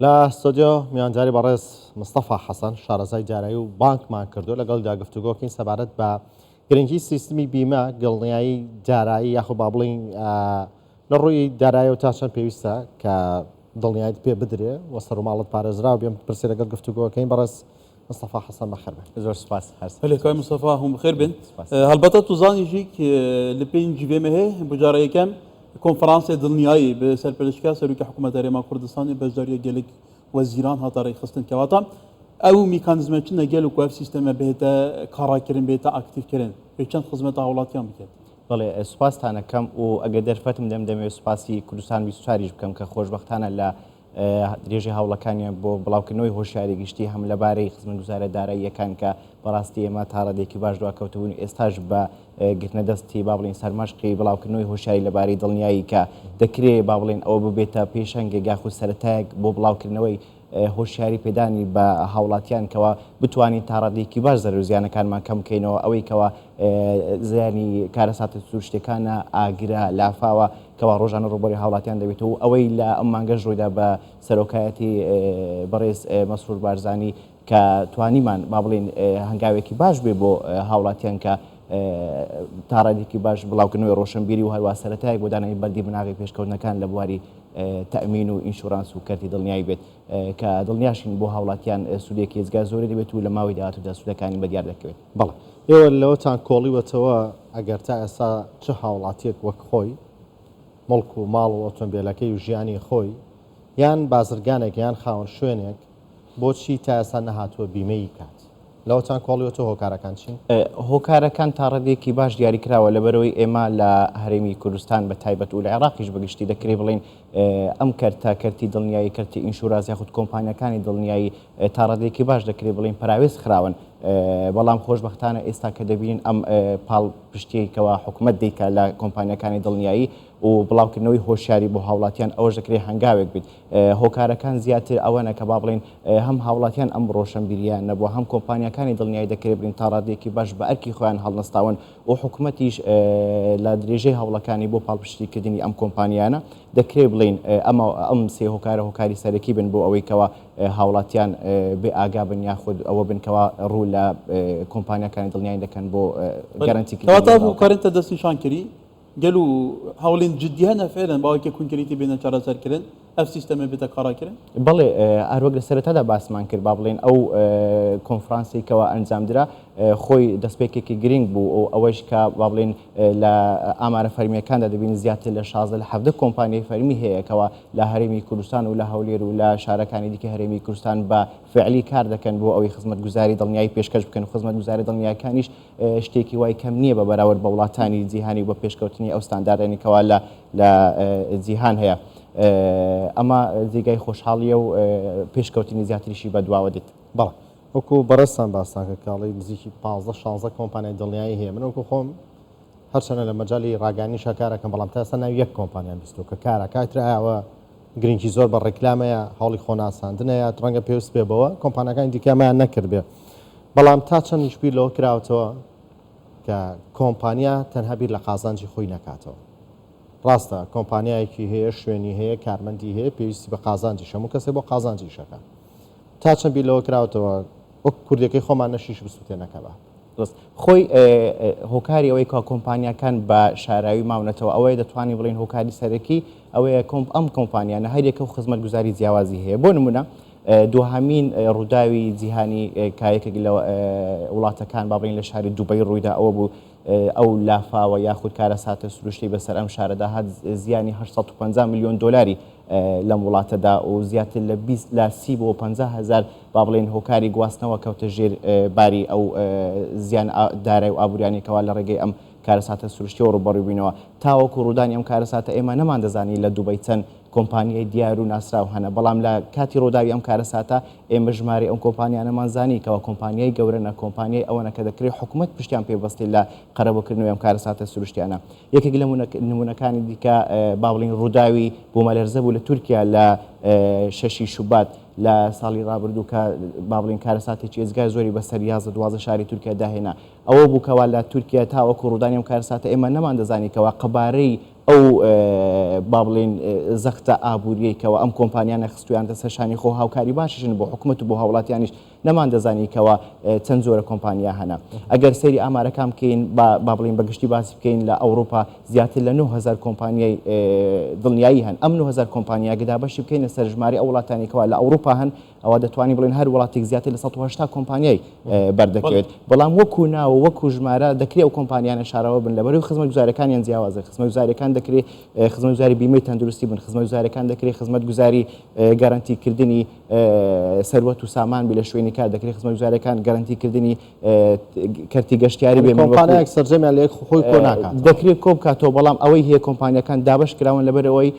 لە ستۆدیۆ میوانداری بەڕێز مستەفا حەسەن شارەزای دارایی و بانکمان کردو لەگەڵدا گفتوگۆکەین سەبارەت بە گرنگی سیستمی بیمە، دڵنیایی دارایی یاخود با بڵێین لە ڕووی دارایەوە تا چەند پێویستە کە دڵنیایت پێ بدرێ و سەروماڵت پارێزراو بێ. پرسێ لەگەڵ گفتوگۆکەین بەڕێز مستەفا حەسەن بەخێر بێن. زۆر سپاس هەر بەلێ کاک مستەفا هوون بخێر بن. سپاس. هەڵبەتە تو زانی ژی ک لە پێنج ڤێ مەهێ بۆ جارە یەکەم کۆنفرانسێ دڵنیایی بە سەرپەرشتیا سەرۆکی حکوومەت هەرێما کوردستانێ بەشداریە گەلک وەزیران هاتە ڕێکخستن کەواتە ئەو میکانیزمە چنە گەل و کو ئەف سیستەمە بهێتە کاراکردن بهێتە ئاکتیڤ کردن پێ چەند خزمەتە هاوڵاتیان بکێت. بەڵێ سوپاستان ئەکەم و ئەگەر دەرفەتم دەم دەمەوێت سوپاسی کوردستان 24 یش بکەم کە خۆشبەختانە لە درێژەی هەوڵەکانیان بۆ بڵاوکردنەوەی هۆشیاری گشتی هەم لەبارەی خزمەتگوزارە داراییەکان کە بەڕاستی ئێمە تا ڕادەیەکی باش دواکەوتبوون ئێستاش بە گرتنە دەستی با بڵێین سەرمەشقی بڵاوکردنەوەی هۆشیاری لەبارەی دڵنیایی کە دەکرێ با بڵێین ئەوە ببێتە پێشەنگێک یاخود سەرەتایەک بۆ بڵاوکردنەوەی هۆشیاری پێدانی بە هاوڵاتیان کەوا بتوانین تا ڕادەیەکی باش زەرەر و زیانەکانمان کەم بکەینەوە ئەوەی کەوا زیانی کارەساتە سروشتیەکانە، ئاگرە، لافاوە کەوا ڕۆژانە ڕووبەڕووی هاوڵاتیان دەبێتەوە و ئەوەی لە ئەم مانگەش ڕوویدا بە سەرۆکایەتی بەڕێز مەسرور بارزانی کە توانیمان با بڵێین هەنگاوێکی باش بێ بۆ هاوڵاتیان کە تا ڕادێکی باش بڵاوکردنەوەی ڕۆشنبیری و هەروە سەرەتایەک بۆ دانانی بەردی بناغەی پێشکەوتنەکان لە بواری تەئمین و ئینشورانس و کەرتی دڵنیایی بێت کە دڵنیاشین بۆ هاوڵاتیان سوودێکی ئێجگار زۆری دەبێت و لە ماوەی داهاتوودا سوودەکانی بەدیار دەکەوێت. بەڵێ ئێوە لەوەتان کۆڵیوەتەوە ئەگەر تا ئێستا چ هاوڵاتیەک وەک خۆی موڵک و ماڵ و ئۆتۆمبێلەکەی و ژیانی خۆی یان بازرگانێک یان خاوەن شوێنێک بۆچی تا ئێستا نەهاتووە بیمەی بکات؟ لەوەتان کۆڵیوەتەوە هۆکارەکان چین؟ هۆکارەکان تا ڕادەیەکی باش دیاریکراوە لەبەرئەوەی ئێمە لە هەرێمی کوردستان بە تایبەت و لە عێراقیش بە گشتی دەکرێ بڵێین ئەم کەرتە، کەرتی دڵنیایی، کەرتی ئینشوراس یاخود کۆمپانیاکانی دڵنیایی تا ڕادەیەکی باش دەکرێ بڵێین پەراوێز خراون بەڵام خۆشبەختانە ئێستا کە دەبینین ئەم پاڵپشتیەی کەوا حکومەت دەیکا لە کۆمپانیاکانی دڵنیایی و بڵاوکردنەوەی هۆشیاری بۆ هاوڵاتیان ئەوەش دەکرێ هەنگاوێک بیت هۆکارەکان زیاتر ئەوەنە کە با بڵێین هەم هاوڵاتیان ئەم ڕۆشنبیرییان نەبووە هەم کۆمپانیاکانی دڵنیایی دەکرێ بڵێین تا ڕادەیەکی باش بە ئەرکی خۆیان هەڵنەستاون و حکومەتیش لە درێژەی هەوڵەکانی بۆ پاڵپشتیکردنی ئەم کۆمپانیانە دەکرێ بڵێین ئەمە ئەم سێ هۆکارە هۆکاری سەرەکی بن بۆ ئەوەی کەوا هاوڵاتیان بێ ئاگا بن یاخود ئەوە بن کەوا ڕوو لە کۆمپانیاکانی دڵنیایی دەکەن بۆ گەرەنتیکردنی کەواتە منداڵەکان. هۆکارێن تە دەستنیشان کری گەلو هەوڵێن جدی هەنە فعلەن باوەکێ کونکریتی بێنە چارەسەر کرن ئەف سیستەمە بێتە کارا کرن؟ بەڵێ هەروەک لە سەرەتادا باسمان کرد با بڵێین ئەو کۆنفرانسەی کەوا ئەنجامدرا خۆی دەستپێکێکی گرنگ بوو و ئەوەیش کە با بڵێین لە ئامارە فەرمییەکاندا دەبینین زیاتر لە 16 لە 17 کۆمپانیای فەرمی هەیە کەوا لە هەرێمی کوردستان و لە هەولێر و لە شارەکانی دیکە هەرێمی کوردستان بە فعلی کار دەکەن بۆ ئەوەی خزمەتگوزاری دڵنیایی پێشکەش بکەن و خزمەتگوزاری دڵنیایەکانیش شتێکی وای کەم نییە بە بەراورد بە وڵاتانی جیهانی و بە پێشکەوتنی ئەو ستانداردانی کەوا لە لە جیهان هەیە. ئەمە جێگای خۆشحاڵییە و پێشکەوتنی زیاتریشی بەدواوە دێت. بەڵێ وەکو بەڕێزتان باستان کرد کە ئەڵێی نزیکی 15 16 کۆمپانیای دڵنیایی هەیە من وەکو خۆم هەرچەنە لە مەجالی ڕاگەیاندنیشا کارەکەم بەڵام تا ئێستا ناوی یەک کۆمپانیام بیستووە کە کارەکە ئیتر ئایا ئەوە گرنگی زۆر بە ڕیکلامەیە هەوڵی خۆناساندنەیە ڕەنگە پێویست بێ بەوە کۆمپانیاکانی دیکە ئەمەیان نەکردبێ بەڵام تا چەندیش بیر لەوە کراوەتەوە کە کۆمپانیا تەنها بیر لە قازانجی خۆی نەکاتەوە ڕاستە کۆمپانیایەکی هەیە شوێنی هەیە کارمەندی هەیە پێویستی بە قازانجیش هەموو کەسێ بۆ قازانج ئیشەکە تا چەند بیر لەوە کراوەتەوە وەک کوردەکەی خۆمان نەشیش بسووتێنە کەباب. دروست خۆی هۆکاری ئەوەی کە کۆمپانیاکان بە شاراوی ماونەتەوە ئەوەیە دەتوانین بڵێین هۆکاری سەرەکی ئەوەیە کۆمپ ئەم کۆمپانیانە هەریەکە و خزمەتگوزاری جیاوازی هەیە بۆ نمونە دوهەمین ڕووداوی جیهانی کە یەکێک لە وڵاتەکان با بڵێین لە شاری دوبەی ڕوویدا ئەوە بوو ئەو لافاوە یاخود کارەساتە سروشتی بەسەر ئەم شارەدا هات زیانی 850 میلیۆن دۆلاری لەم وڵاتەدا و زیاتر لە 20 لە 30 بۆ 50 هەزار با بڵێین هۆکاری گواستنەوە کەوتە ژێر باری ئەو زیان دارای و ئابووریانەی کەوا لە ڕێگەی ئەم کارەساتە سروشتیەوە ڕووبەڕووی بووینەوە. تاوەکو ڕوودانی ئەم کارەساتە ئێمە نەماندەزانی لە دوبەی چەند کۆمپانیای دیار و ناسراو هەنە، بەڵام لە کاتی ڕووداوی ئەم کارەساتە ئێمە ژمارەی ئەم کۆمپانیانەمان زانی کەوا کۆمپانیای گەورەنە، کۆمپانیای ئەوەنە کە دەکرێت حکومەت پشتیان پێ ببەستێت لە قەرەبووکردنەوەی ئەم کارەساتە سروشتیانە. یەکێک لە نموونەکانی دیکە با بڵێین ڕووداوی بوومەلەرزە بوو لە تورکیا لە شەشی شوبات لە ساڵی ڕابردوو کە با بڵێین کارەساتێکی ئێجگار زۆری بەسەر 11 12 شاری تورکیا داهێنا. ئەوە بوو کەوا لە تورکیا تاوەکو ڕوودانی ئەم کارەساتە ئێمە نەماندەزانی کەوا قەبارەی ئەو با بڵێین زەختە ئابووریەی کەوا ئەم کۆمپانیانە خستویانتە سەر شانی خۆ هاوکاری باشیشن بۆ حکومەت و بۆ هاوڵاتیانیش نەماندەزانی کەوا چەند جۆرە کۆمپانیا هەنە. ئەگەر سەیری ئامارەکان بکەین با با بڵێین بە گشتی باسی بکەین لە ئەوروپا زیاتر لە 9000 کۆمپانیای دڵنیایی هەن. ئەم 9000 کۆمپانیا گە دابەشی بکەینە سەر ژمارەی ئەو وڵاتانی کەوا لە ئەوروپا هەن ئەوا دەتوانین بڵێین هەر وڵاتێک زیاتر لە 180 کۆمپانیای بەردەکەوێت. بەڵام وەکو ناو و وەکو ژمارە دەکرێ ئەو کۆمپانیانە شاراوە بن لەبەرەوەی خزمەتگوزاریەکانیان جیاوازە. خزمەتگوزاریەکان دەکرێ خزمەتگوزاری بیمەی تەندروستی بن، خزمەتگوزاریەکان دەکرێ خزمەتگوزاری گەرەنتی کردنی سەروەت و سامان بی لە شوێنی کار دەکرێت خزمەتگوزاریەکان گەرەنتی کردنی کەرتی گەشتیاری بێ کۆمپانیایەک سەرجەمیان لە یەک خۆی کۆ ناکات دەکرێت کۆ بکاتەوە بەڵام ئەوەی هەیە کۆمپانیەکان دابەش کراون لەبەر ئەوەی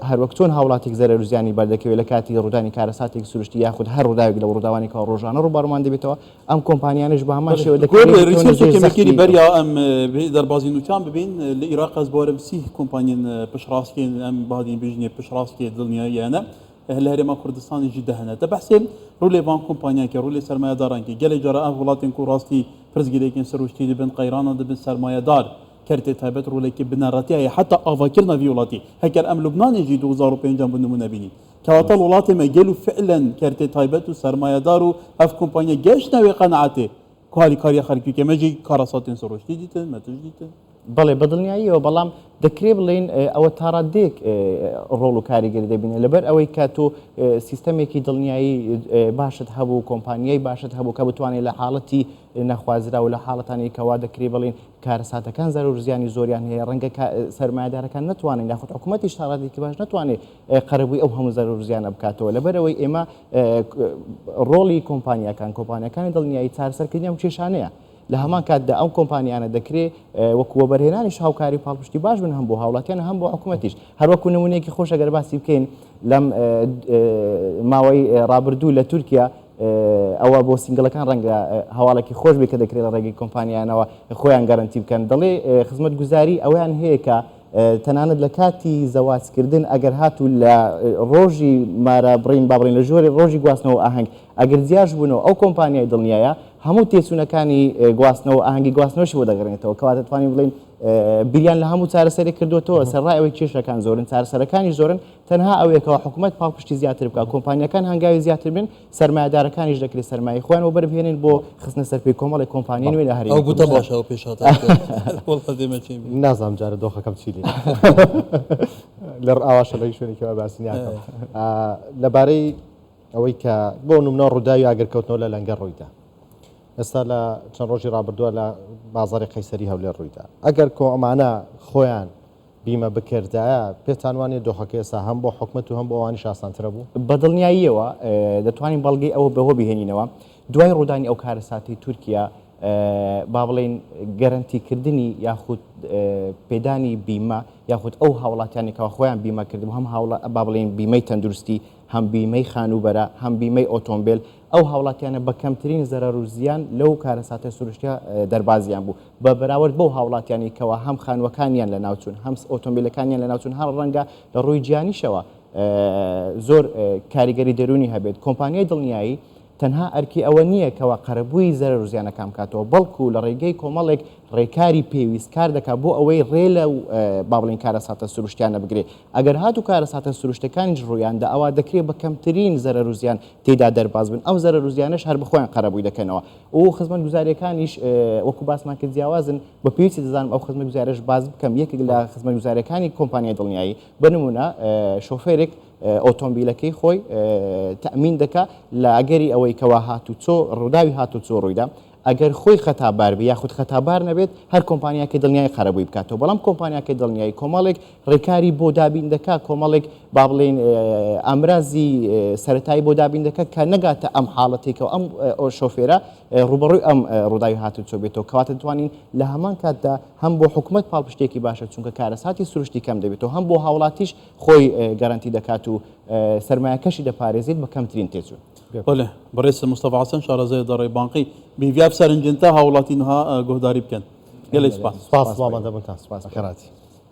هەروەک چۆن هاوڵاتیک زەرەر و زیانی بەردەکەوێت لە کاتی ڕوودانی کارەساتێکی سروشتی یاخود هەر ڕووداوێک لەو ڕووداوانەی کەوا ڕۆژانە ڕووبەڕوومان دەبێتەوە ئەم کۆمپانیانەش بە هەمان شێوە دەکرێت گۆر ریسێرچێکی مەکری بەریا ئەم دەربازی نوچان ببین لە ئیراق ئەز بارم سی کۆمپانیەن پشڕاستکێن ئەم بادین بژنێ پشڕاستکێ دڵنیاییانە لە هەرێما کوردستانی ژی دەهەنە تە بەحسێ ڕوو لێ ڤان کۆمپانیان کێ ڕوو لێ سەرمایەداران کێ گەلێ جارە ئەڤ وڵاتێن کو ڕاستی پرسگرێکێن سروشتی دبن قەیرانا دبن سەرمایەدار کەرتێ تایبەت ڕوولێکی بنەڕەتی هەیە حەتا ئاڤاکردنا ڤی وڵاتی هەکەر ئەم لوبنانێ ژی 2005 بۆ نمونە بینین کەواتە وڵاتێ مە گەل و فعلەن کەرتێ تایبەت و سەرمایەدار و ئەڤ کۆمپانیا گەشتنە وێ قەناعەتێ کو هاریکاریە خەرکی کێ مە ژی کارەساتێن سروشتی دیتن مە تش دیتن. بەڵێ بەدڵنیاییەوە، بەڵام دەکرێ بڵێین ئەوە تاڕاددەیەک ڕۆڵ و کاریگەری دەبینێت، لەبەر ئەوەی کە تۆ سیستەمێکی دڵنیایی باشت هەبوو، کۆمپانیای باشت هەبوو کە بتوانێت لە حاڵەتی نەخوازراو و لە حاڵەتانی کەوا دەکرێ بڵێین کارەساتەکان زەرەر و زیانی زۆریان هەیە، ڕەنگە سەرمایەدارەکان نەتوانن یاخود حکوومەتیش تاڕادەیەکی باش نەتوانێت قەرەبووی ئەو هەموو زەرەر و زیانە بکاتەوە. لەبەر ئەوەی ئێمە ڕۆڵی کۆمپانیاکان، کۆمپانیاکانی دڵنیایی چارەسەرکردنی ئەم کێشانەیە. لە هەمان کاتدا ئەم کۆمپانیانە دەکرێ وەکو وەبەرهێنانیش هاوکاری و پاڵپشتی باش بن هەم بۆ هاوڵاتیان و هەم بۆ حکوومەتیش. هەر وەکو نموونەیەکی خۆش ئەگەر باسی بکەین لەم ماوەی ڕابردوو لە تورکیا ئەوە بۆ single ەکان ڕەنگە هەواڵێکی خۆش بێت کە دەکرێت لە ڕێگەی کۆمپانیانەوە خۆیان گەرەنتی بکەن دەڵێ خزمەتگوزاری ئەویان هەیە کە تەنانەت لە کاتی زەواجکردن ئەگەر هاتوو لە ڕۆژی مارە بڕین با بڵێین لە ژۆری ڕۆژی گواستنەوە ئاهەنگ ئەگەر جیاش بوونەوە ئەو کۆمپانیای دڵنیایە هەموو تێچوونەکانی گواستنەوە ئاهەنگی گواستنەوەشی بۆ دەگەڕێنێتەوە کەواتە توانین بڵێین بیریان لە هەموو چارەسەرێک کردوێتەوە سەرڕای ئەوەی کێشەکان زۆرن چارەسەرەکانی زۆرن تەنها ئەوەیە کەوا حکومەت پاڵپشتی زیاتر بکات کۆمپانیاکان هەنگاوی زیاتر بن سەرمایەدارەکانیش دەکرێت سەرمایەی خۆیان وەبەربهێنن بۆ خستنە سەر پێی کۆمەڵێک کۆمپانیای نوێ لە هەرێمی ئەو گوتە کوردستان. باشە ئەو پێشهاتە وەڵا دێمە چێ بی. نازانم جارە دۆخەکەم چی لێ لە ئاواشە لە شوێنێکی وا باسی ناکەم لەبارەی ئەوەی کە بۆ نمونە ڕووداوی ئاگرکەوتنەوە لە لەنگەر ڕوویدا ئێستا لە چەند ڕۆژی ڕابردووە لە بازاری قەیسەری هەولێر ڕوویدا ئەگەر کۆ ئەمانە خۆیان بیمە بکردایە، پێتان وانیە دۆخەکە ئێستا هەم بۆ حکومەت و هەم بۆ ئەوانیش ئاسانترە بوو؟ بە دڵنیاییەوە دەتوانین بەڵگەی ئەوە بەوە بهێنینەوە، دوای ڕوودانی ئەو کارەساتەی تورکیا، با بڵێین گەرەنتیکردنی یاخود پێدانی بیمە یاخود ئەو هاوڵاتیانەی کەوا خۆیان بیمە کردبوو، هەم با بڵێین بیمەی تەندروستی، هەم بیمەی خانووبەرە، هەم بیمەی ئۆتۆمبێل، ئەو هاوڵاتیانە بە کەمترین زەرەر و زیان لەو کارەساتە سروشتیە دەربازیان بوو بە بەراورد بەو هاوڵاتیانەی کەوا هەم خانووەکانیان لەناوچوون هەم ئۆتۆمبیلەکانیان لەناوچوون هەر ڕەنگە لە ڕووی گیانیشەوە زۆر کاریگەری دەروونی هەبێت کۆمپانیای دڵنیایی تەنها ئەرکی ئەوە نییە کەوا قەرەبووی زەرەر و زیانەکان بکاتەوە بەڵکو لە ڕێگەی کۆمەڵێک ڕێکاری پێویست کار دەکات بۆ ئەوەی ڕێ لە با بڵێین کارەساتە سروشتیانە بگرێت ئەگەر هاتوو کارەساتە سروشتەکانیش ڕوویاندا ئەوا دەکرێت بە کەمترین زەرەر و زیان تێیدا دەرباز بن ئەو زەرەر و زیانەش هەر بەخۆیان قەرەبووی دەکەنەوە و خزمەتگوزاریەکانیش وەکو باسمان کرد جیاوازن بە پێویستی دەزانم ئەو خزمەتگوزاریەش باس بکەم یەکێک لە خزمەتگوزاریەکانی کۆمپانیای دڵنیایی بە نمونە شۆفێرێک ئۆتۆمبیلەکەی خۆی تەئمین دەکا لە ئەگەری ئەوەی کەوا هاتوچۆ ڕووداوی هاتوچۆ ڕوویدا ئەگەر خۆی خەتابار بێ یاخود خەتابار نەبێت هەر کۆمپانیاکەی دڵنیایی قەرەبووی بکاتەوە بەڵام کۆمپانیاکەی دڵنیایی کۆمەڵێک ڕێکاری بۆ دابین دەکا کۆمەڵێک با بڵێین ئامرازی سەرەتایی بۆ دابین دەکا کە نەگاتە ئەم حاڵەتێکەوە ئەم شۆفێرە ڕووبەڕووی ئەم ڕووداوی هاتوچۆ بێتەوە کەواتە دەتوانین لە هەمان کاتدا هەم بۆ حکومەت پاڵپشتێکی باشە چونکە کارەساتی سروشتی کەم دەبێتەوە هەم بۆ هاوڵاتیش خۆی گەرەنتی دەکات و سەرمایەکەشی دەپارێزێت بە کەمترین تێچوون. بەڵێ بەڕێز مستەفا حەسەن شارەزای دارایی بانقی بی ڤیا سەرنجنتا هاوڵاتی نها گۆهداری بکەن گەلێک سپاس. سپاس مامە دەبنتان سپاس بەخێرهاتی.